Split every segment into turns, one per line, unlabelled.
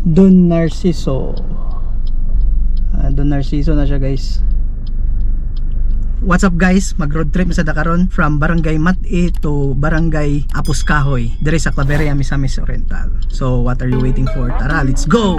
Don Narciso. Ah, Don Narciso na siya, guys. What's up, guys? Mag road trip sa karon from Barangay Mat-i to Barangay Apos Kahoy diri sa Claveria, Misamis Oriental. So what are you waiting for? Tara, let's go!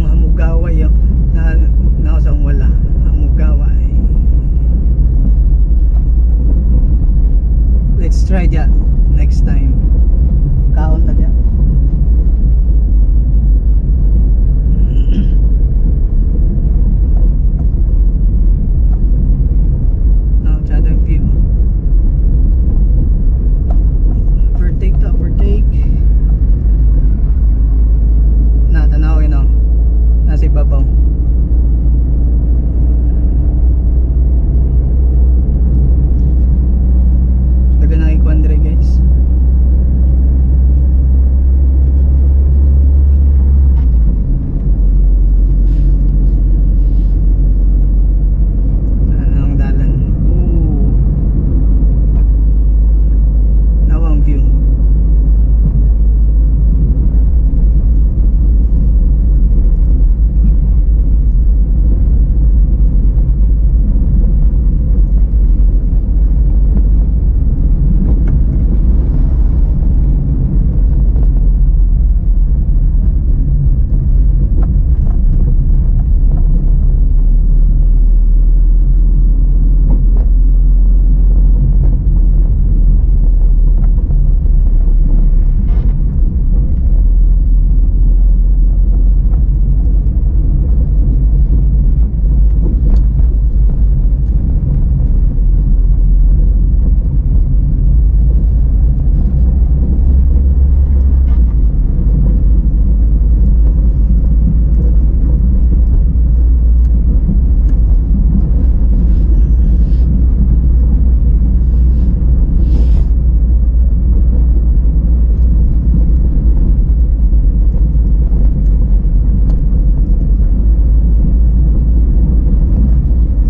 Hamugaway oh. Na na sa wala. Hamugaway. Let's try that next time. Kaon ta diya. Now, tsada yung view. Overtake ta, overtake. Na, tanaw yun oh. Nasa ibabaw. Daga na ikuan dire, guys. Ano ang dalan? Ooh. Nawang view.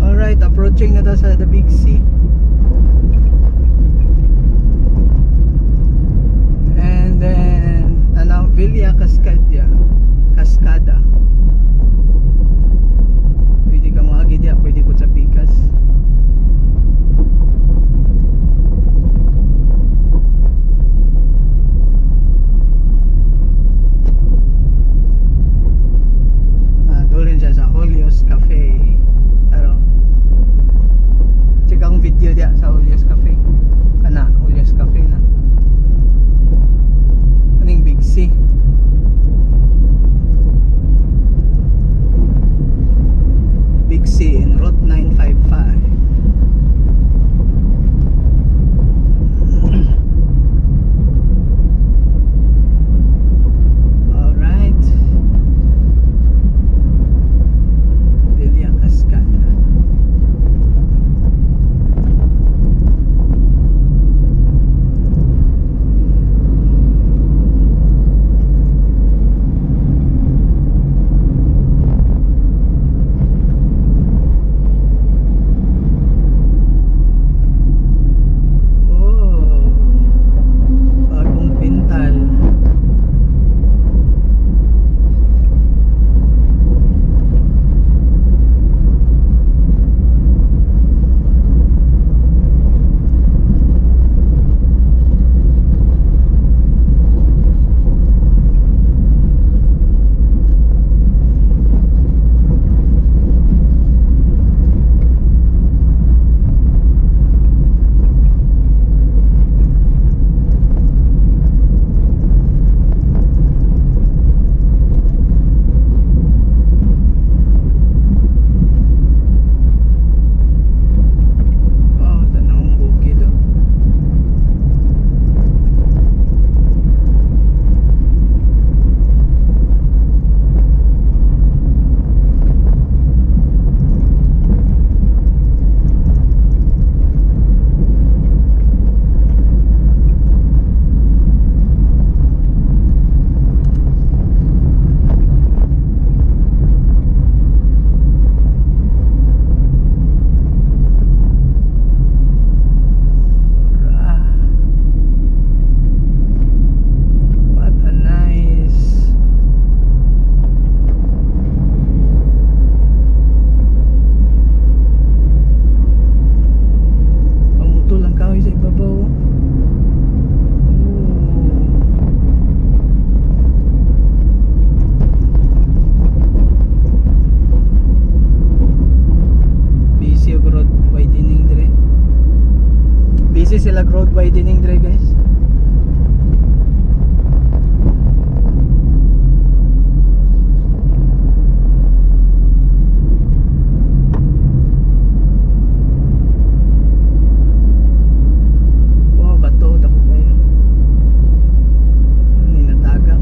Alright, approaching na ta sa the Big C. And then, ano, Villa Cascadia. Cascada. Pwede ka moagi diya, pwede po sa Pikas. Ah, doon siya sa Olios Cafe. Pero, check akong video diya sa Olios Cafe. Kana, Olios Cafe na. Kaning Big C. Widening dre, guys. Wow, bato dako kayo. Ano ni natagak?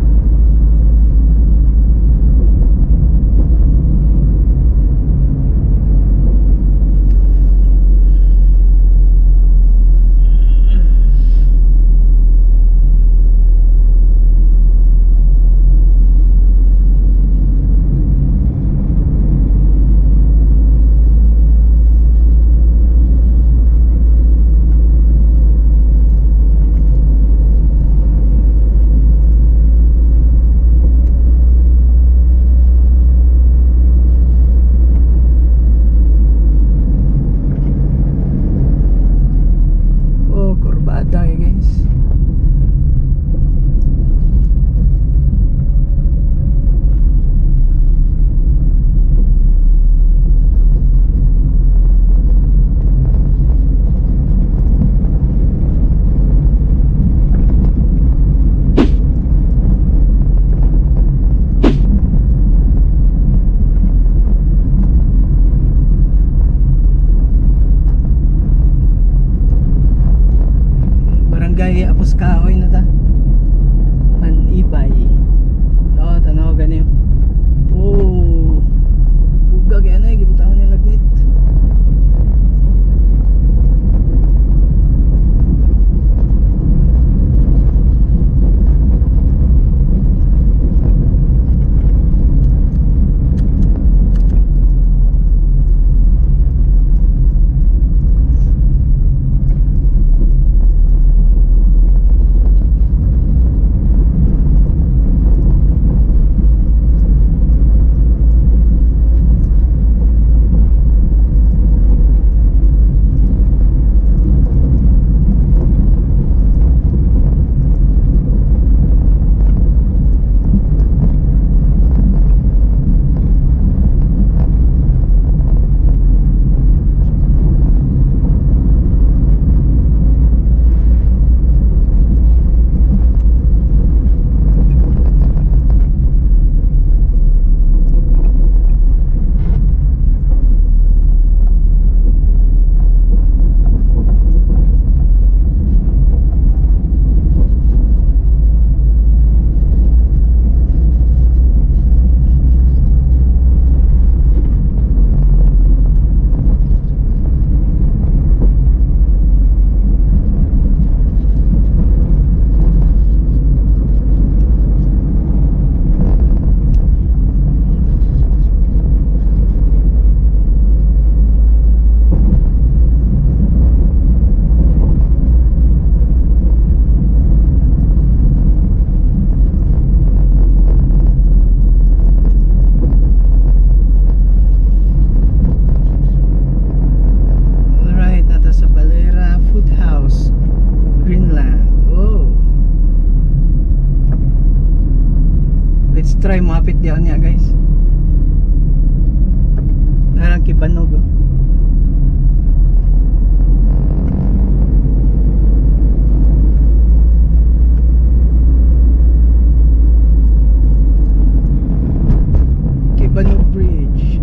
Oh, kurbada eh, guys. Barangay Apos Kahoy na ta. Manibay. No, tanaw gani. Oh. Buga kay ano eh, gibutangan ni lagnit. Alright, nata sa Valera Food House, Greenland. Oh. Let's try mohapit diyan niya, guys. Narang kibanog, oh. Kibanog Bridge.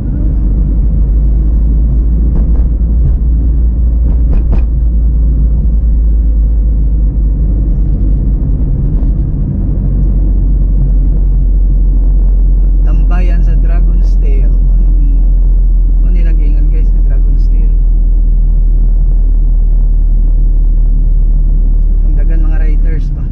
Tambayan sa Dragon's Tail. Ano nilang giingon, guys, sa Dragon's Tail. Ang dagan mga writers ba.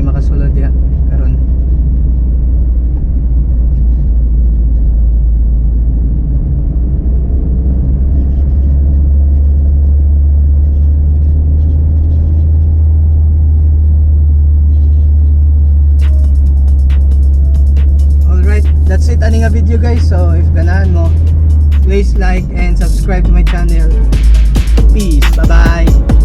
Try makasulod diha karon. Alright, that's it ani nga video, guys. So if ganahan mo, please like and subscribe to my channel. Peace. Bye-bye.